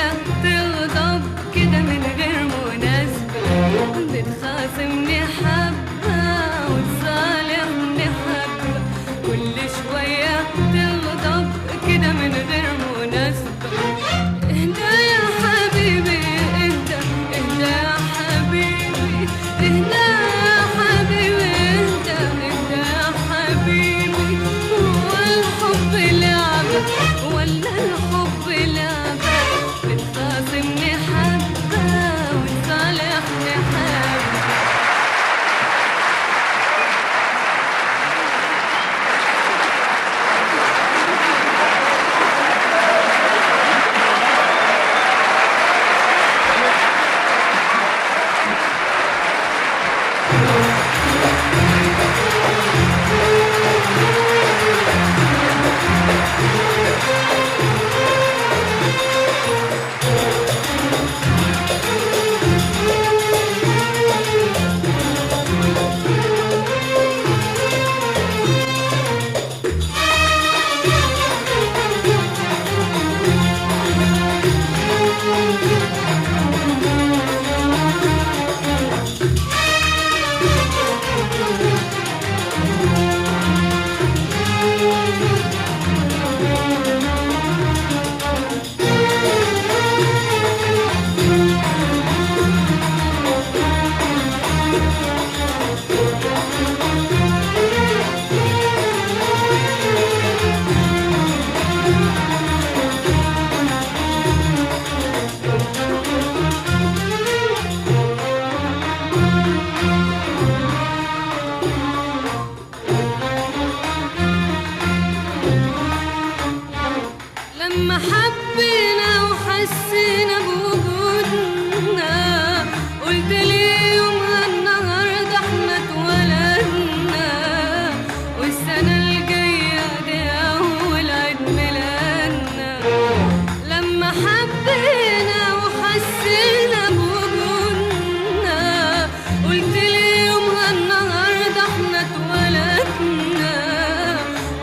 شوية تغضب كده من غير مناسبة، بتخاصمني حبة وتصالحني حبة، كل شوية تغضب كده من غير مناسبة. اهدى يا حبيبي اهدى، اهدى يا حبيبي، اهدى يا حبيبي، اهدى اهدى يا حبيبي. هو الحب لعبة ولا الحب لعبة؟ بتخاصمني حبة وتصالحني حبة. لما حبينا وحسينا بوجودنا، قلت لي يومها النهارده احنا اتولدنا، والسنة الجاية دي أول عيد ميلادنا. لما حبينا وحسينا بوجودنا، قلت لي يومها النهارده احنا اتولدنا،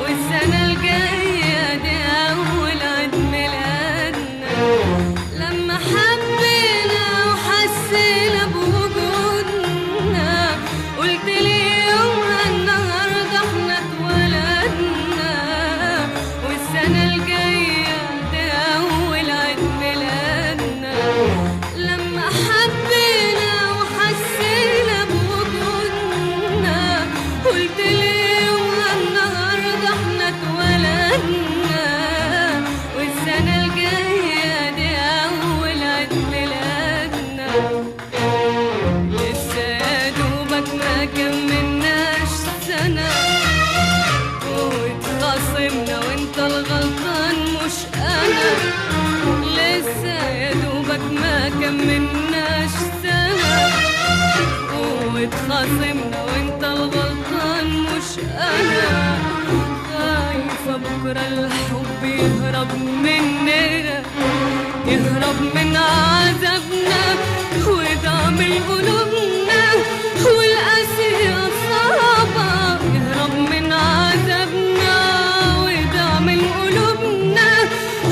والسنة الجاية دي أول عيد ميلادنا. لما حبينا وحسينا بوجودنا، قلت لي يومها النهارده احنا اتولدنا، والسنة الجاية دي أول عيد ميلادنا. لما حبينا وحسينا بوجودنا، قلت لي يومها النهارده احنا اتولدنا، والسنة الجاية دي أول عيد ميلادنا. لسه يا دوبك ما كملناش سنة واتخاصمنا وانت الغلطان مش أنا. لسه يا دوبك ما كملناش سنة واتخاصمنا وانت الغلطان مش أنا. خايفة بكرة الحب يهرب مننا، يهرب من عذابنا ويدعم قلوبنا والقاسية صعبة. يهرب من عذابنا ويدعم قلوبنا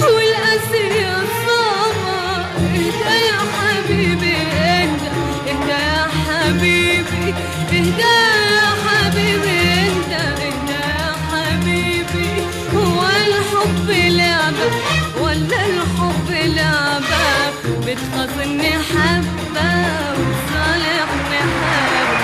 والقاسية صعبة. اهدى يا حبيبي اهدى، اهدى يا حبيبي، اهدى يا حبيبي، اهدى اهدى يا حبيبي. هو الحب لعبة ولا الحب لعبة؟ بتخاصمني حبة وتصالحني حبة.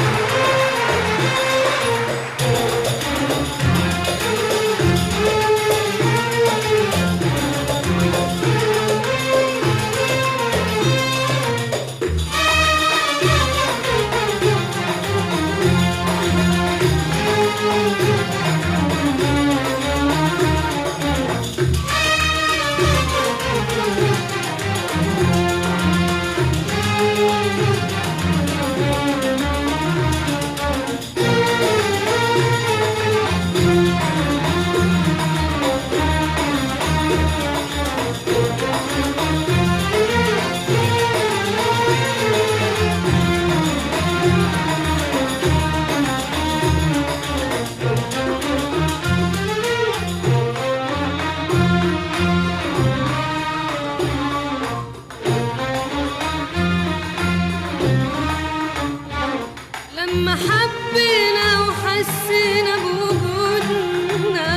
Thank you. حبينا وحسينا بوجودنا،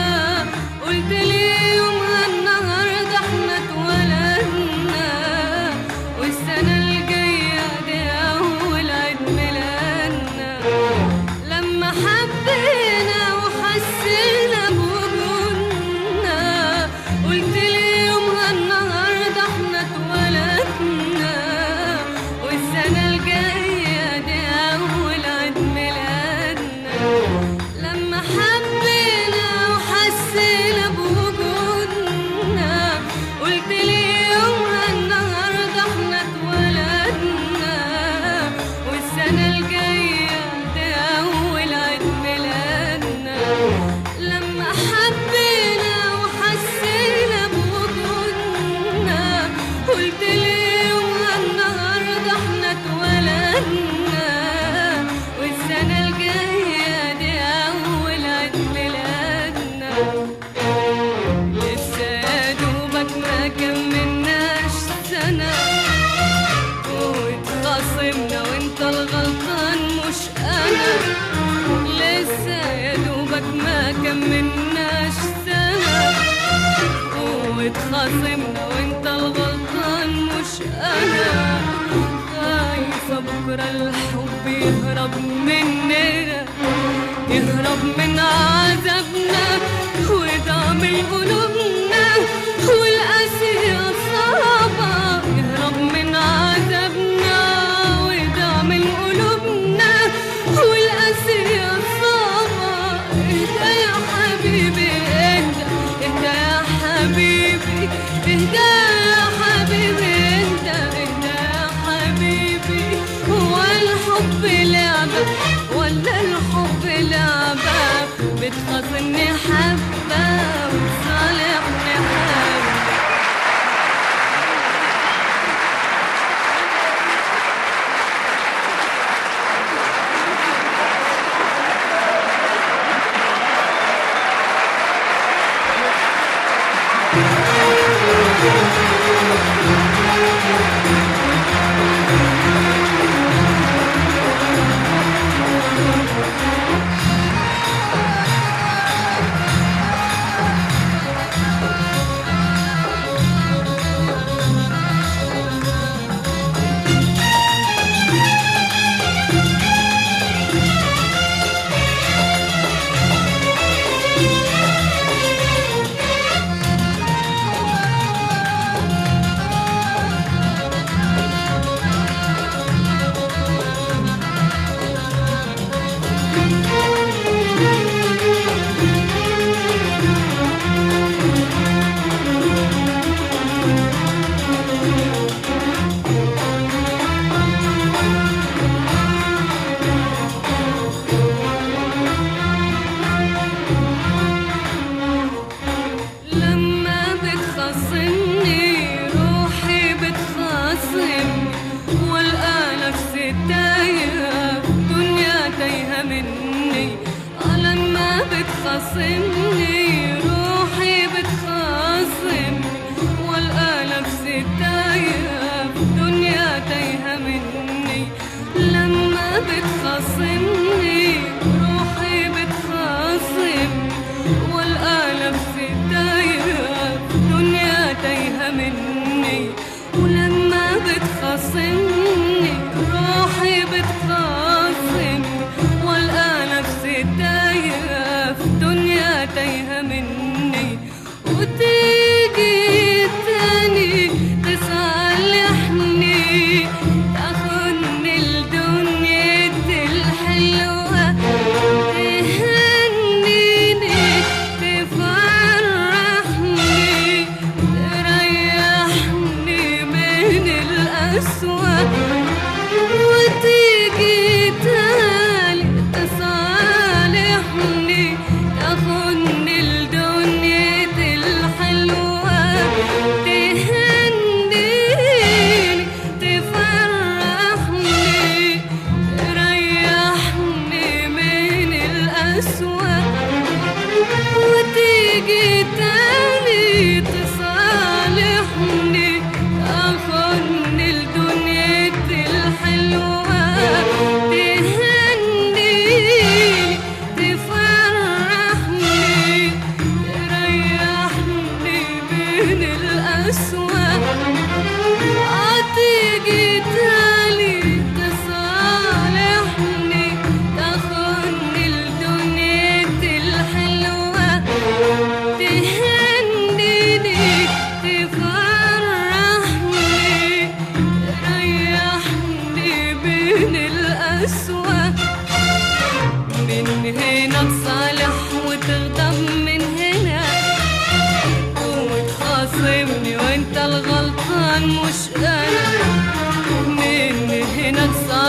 قلت لي يومها النهارده احنا اتولدنا، والسنة الجاية دي أول عيد ميلادنا. لما حبينا وحسينا بوجودنا، قلت لي يومها النهارده احنا اتولدنا، والسنة الجاية دي أول عيد ميلادنا. لما حبينا وحسينا بوجودنا، قلت لي يومها النهارده احنا اتولدنا، والسنة الجاية دي أول عيد ميلادنا. لما حبينا وحسينا بوجودنا، قلت لي يومها النهارده احنا اتولدنا، والسنة الجاية دي أول عيد ميلادنا. لسه يا دوبك ما كملناش سنة واتخاصمنا وانت الغلطان مش أنا. لسه يا دوبك ما كملناش سنة واتخاصمنا وانت الغلطان مش أنا. خايفة بكرة الحب يهرب مننا، يهرب من عذابنا ودعم قلوبنا والقاسية صعبة. يهرب من عذابنا ودعم قلوبنا والقاسية صعبة. اهدى يا حبيبي، اهدى، اهدى يا حبيبي، اهدى يا حبيبي، اهدى، اهدى يا حبيبي. هو الحب لعبة ولا الحب لعبة؟ بتخاصمني حبة وتصالحني حبة. لما بتخاصمني روحي بتخاصمني، والقى نفسي تايهة دنيا تايهة مني. لما بتخاصمني روحي بتخاصمني، والقى نفسي تايهة دنيا تايهة مني. لما بتخاصمني روحي بتخاصمني، والقى نفسي تايهة دنيا تايهة مني. ولما بتخاصمني روحي بتخاصمني، والقى نفسي تايهة في دنيا تايهة مني. وتيجي تاني تصالحني، تاخدني لدنيا الحلم.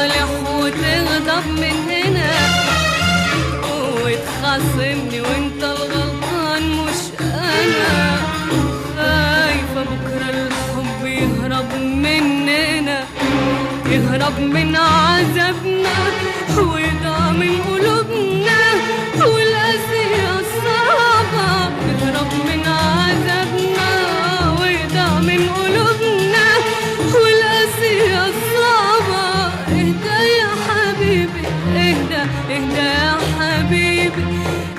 تصالح وتغضب من هنا وتخاصمني وانت الغلطان مش انا. خايفة بكرة الحب يهرب مننا، يهرب من عذابنا ويضيع من قلوبنا والقاسية الصعبة. يهرب من عذابنا ويضيع من قلوبنا والقاسية الصعبة. اهدى يا حبيبي، اهدى اهدى يا حبيبي،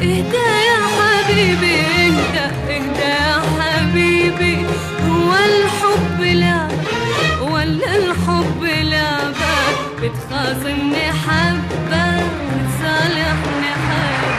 اهدى يا حبيبي، اهدى اهدى يا حبيبي. هو الحب لعبة ولا الحب لعبة؟ بتخاصمني حبة وتصالحني حبة.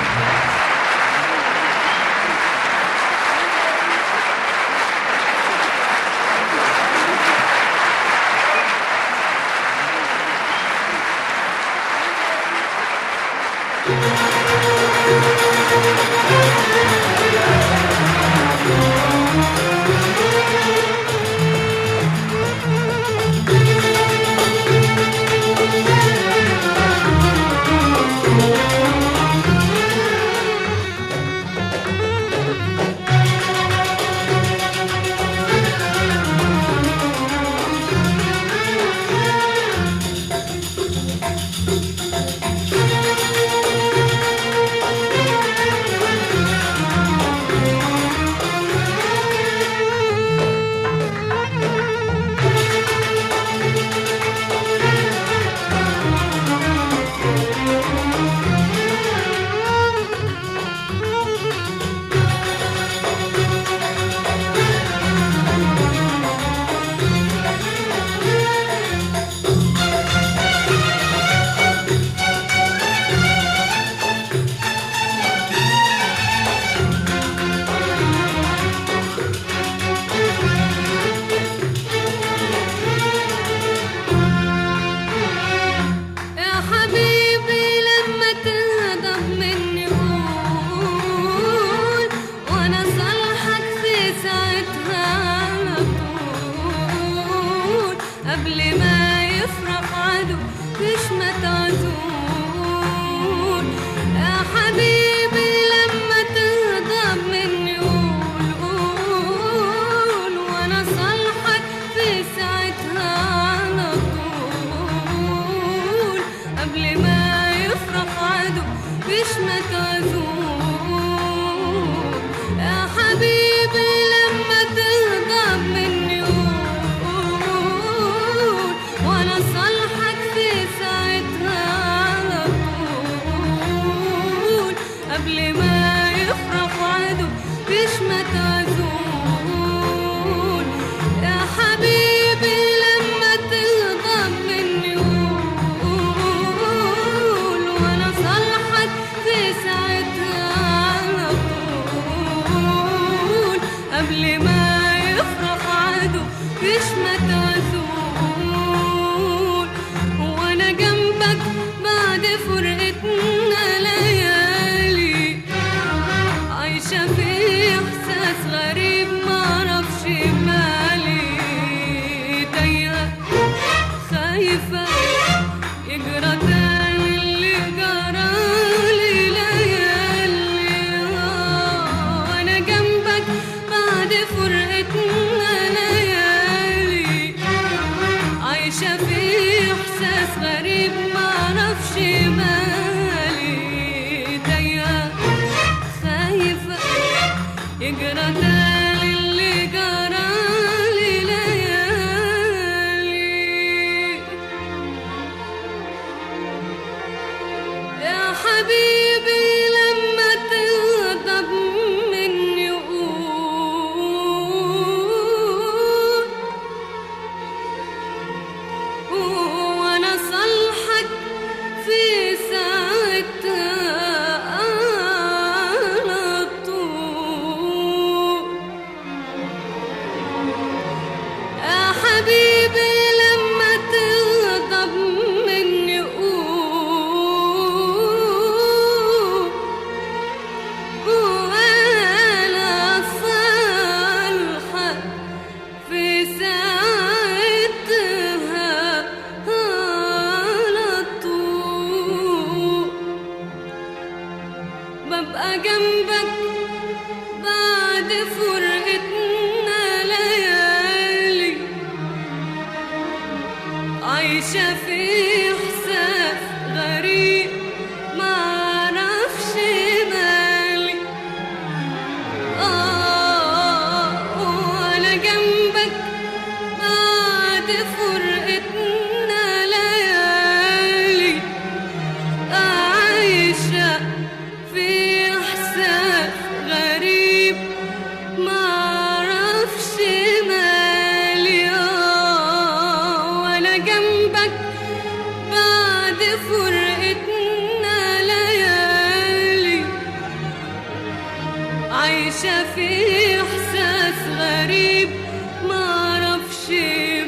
قبل ما يفرح عدو مش تعزول. يا حبيبي لما تغضب مني قول قول وانا صالحك في ساعتها على طول. قبل ما يفرح عدو مش تعزول. يا حبيبي لما تغضب مني قبل ما يفرح عدو مش تعزول. يا حبيبي لما تغضب مني قول وانا صالحك في ساعتها على طول. قبل ما يفرح عدو مش تعزول. وانا جنبك بعد فرقتنا ليالي عايشة في إحساس غريب معرفش مالي، تايهة خايفة يجرى تاني اللي جرالي ليالي. وأنا جنبك بعد فرقتنا ليالي عايشة في إحساس غريب معرفش مالي، تايهة خايفة يجرى تاني اللي جرالي ليالي. يا حبيبي لما تغضب مني قول وانا صالحك في ساعتها على طول. يا حبيبي لما تغضب مني قول في إحساس غريب معرفش مالي، وأنا جنبك بعد فرقتنا ليالي، عايشة في إحساس غريب معرفش مالي، وأنا جنبك بعد فرقتنا ليالي، عايشة في إحساس غريب معرفش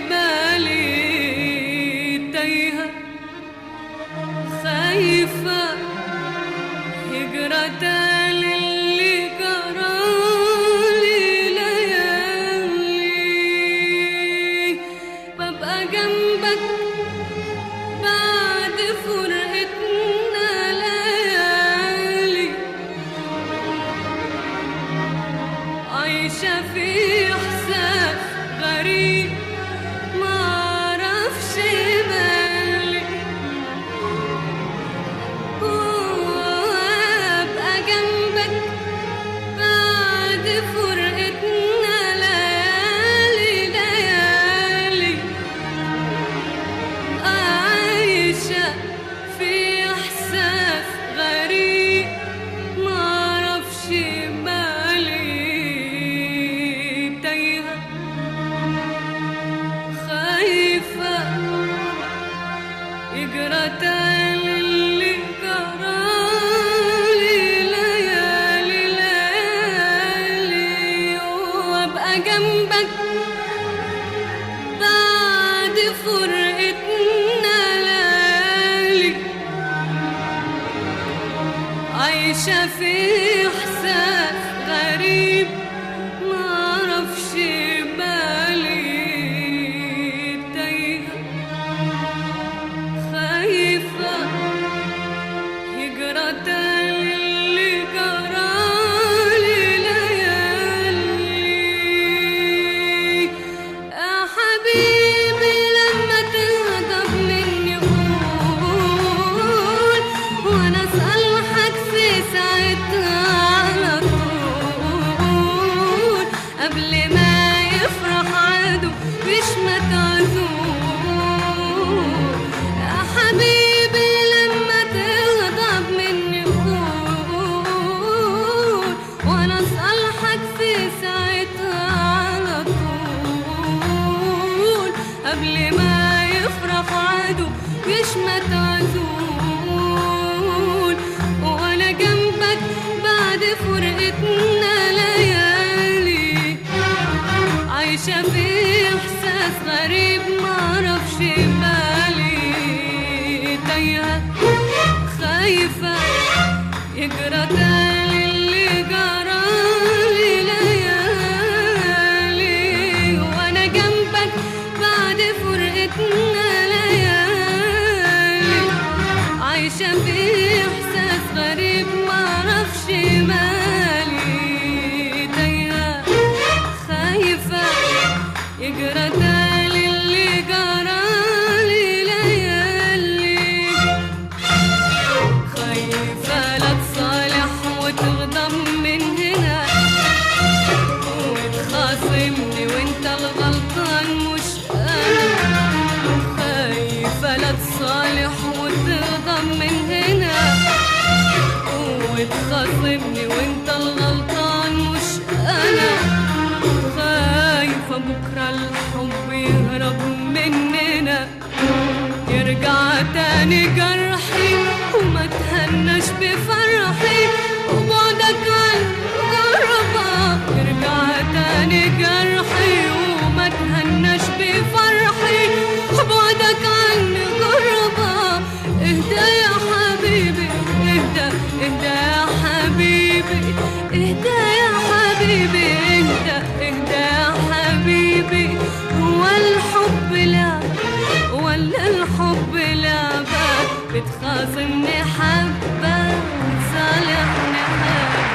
بالي، تايهة خايفة هجرة اللي جرالي ليالي، ببقى جنبك بعد فرقتنا ليالي، عايشة في إحساس غريب معرفش مالي، وأبقى جنبك بعد فرقتنا ليالي ليالي، عايشة في إحساس غريب معرفش مالي، تايهة خايفة يجرى تاني اللي جرالي ليالي ليالي، وأبقى جنبك بعد فرقتنا ليالي، عايشة في إحساس غريب معرفش بالي، تايهة خايفة هجرة اللي جرالي ليالي. يا حبيبي لما تغضب مني قول، وانا اصالحك في ساعتها على طول، قبل ما يفرح عدو ويشمت عزول. يا حبيبي لما تغضب مني قول، وانا اصالحك في ساعتها على طول، قبل ما يفرح عدو ويشمت عزول، وانا جنبك بعد فرقتنا ليالي، عايشة في إحساس غريب معرفش بالي، تايهة خايفة يجرى تاني اللي جرالي ليالي، وأنا جنبك بعد فرقتنا ليالي، عايشة في إحساس غريب معرفش مالي، تايهة خايفة يجرى تاني اللي جرالي ليالي، خايفة لا تصالح وتغضب من هنا، وتخاصمني وانت الغلطان مش انا، خايفة لا تصالح وتغضب من هنا، وتخاصمني وانت الغلطان مش انا، خايفة بكرة الحب يهرب مننا، يرجع تاني جرحي وما تهناش بفرحي، وبعدك عن غربة يرجع تاني جرحي وما تهناش بفرحي، وبعدك عن غربة. اهدى يا حبيبي اهدى، اهدى يا حبيبي اهدى يا حبيبي اهدى، اهدى يا حبيبي، هو الحب لعبة ولا الحب لعبة؟ بتخاصمني حبة وتصالحني حبة.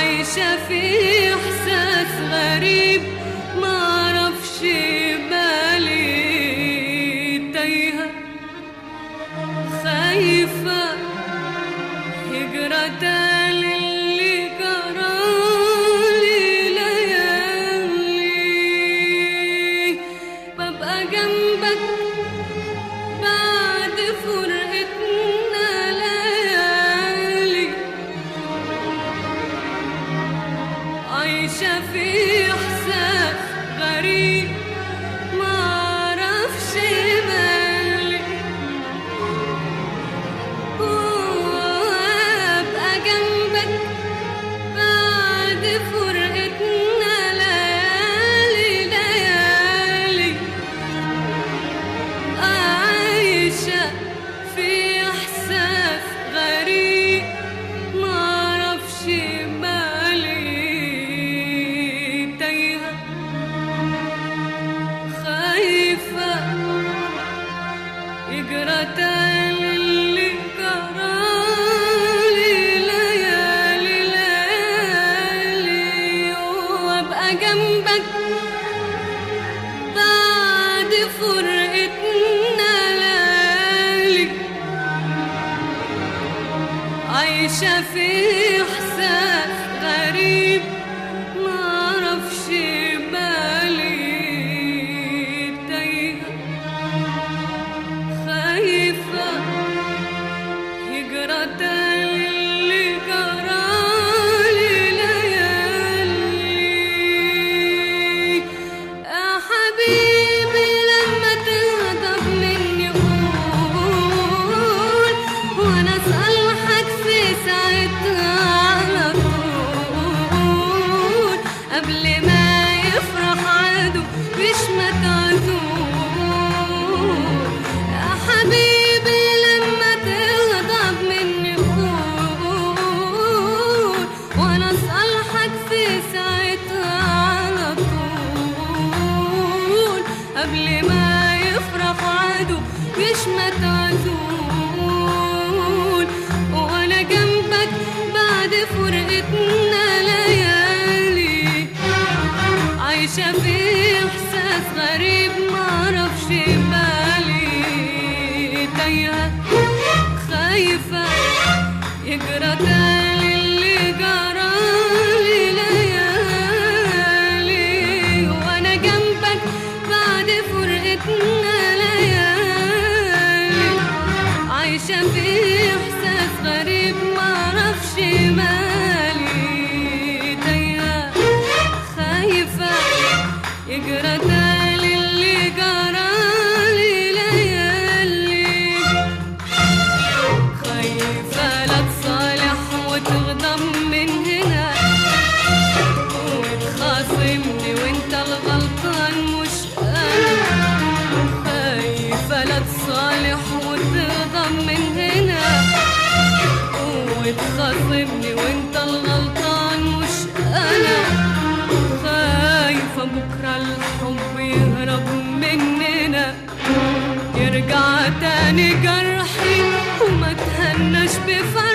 عايشة في إحساس غريب معرفش بالي، تايهة خايفة تالي اللي جرالي ليالي، ببقى جنبك بعد فرقتنا ليالي، عايشة في إحساس غريب معرفش مالي، وأبقى جنبك بعد فرقتنا ليالي ليالي، عايشة في إحساس غريب معرفش مالي، تايهة خايفة يجرى تاني اللي جرالي ليالي ليالي، وأبقى جنبك بعد فرقتنا ليالي، عايشة في إحساس غريب معرفش مالي، تايهة خايفة يجرى تاني اللي جرالي ليالي. يا حبيبي لما تغضب مني قول، وانا اصالحك في ساعتها على طول، قبل ما يفرح عدو يشمت عدو. يا حبيبي لما تغضب مني قول، وانا اصالحك في ساعتها على طول، قبل ما يفرح عدو يشمت عدو، وانا جنبك بعد فرقتنا ليالي، عايشة في إحساس غريب معرفش مالي، تايهة خايفة يجرى تاني اللي جرالي ليالي، وأنا جنبك بعد فرقتنا ليالي، عايشة في إحساس غريب معرفش مالي، تايهة خايفة يجرى تاني اللي جرالي ليالي، خايفة لا تصالح وتغضب من هنا، وتخاصمني وانت الغلطان مش انا، خايفة لا تصالح وتغضب من هنا، وتخاصمني وانت الغلطان مش انا، خايفة بكرة الحب يهرب مننا، يرجع تاني جرحي وما تهناش بفرحي.